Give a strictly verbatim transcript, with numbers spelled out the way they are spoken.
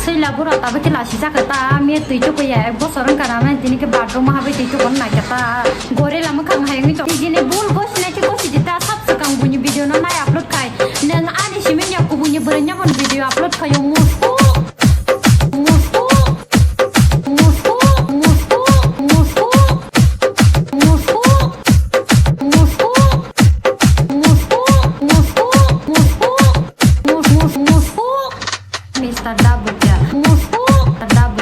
Sila bura tabe khe lasi jaka ta, me twi tukuya ek bosor wngkha na, mane tini khe bathroom habai twi tukun naikha ta. Gorilla mwkhang hai wngwi tong. Tijini bul gosi nai khe gosi di ta, sab swkang buini video no nai upload khai. Nwng ani simi ya kubuni bwrwi nya bon video upload khayo musu. Musu. Musu. Musu. Musu. Musu. Musu. Musu. Musu. Musu. Musu. Musu. Musu. Mister Dabukya. Musu. Dabukya.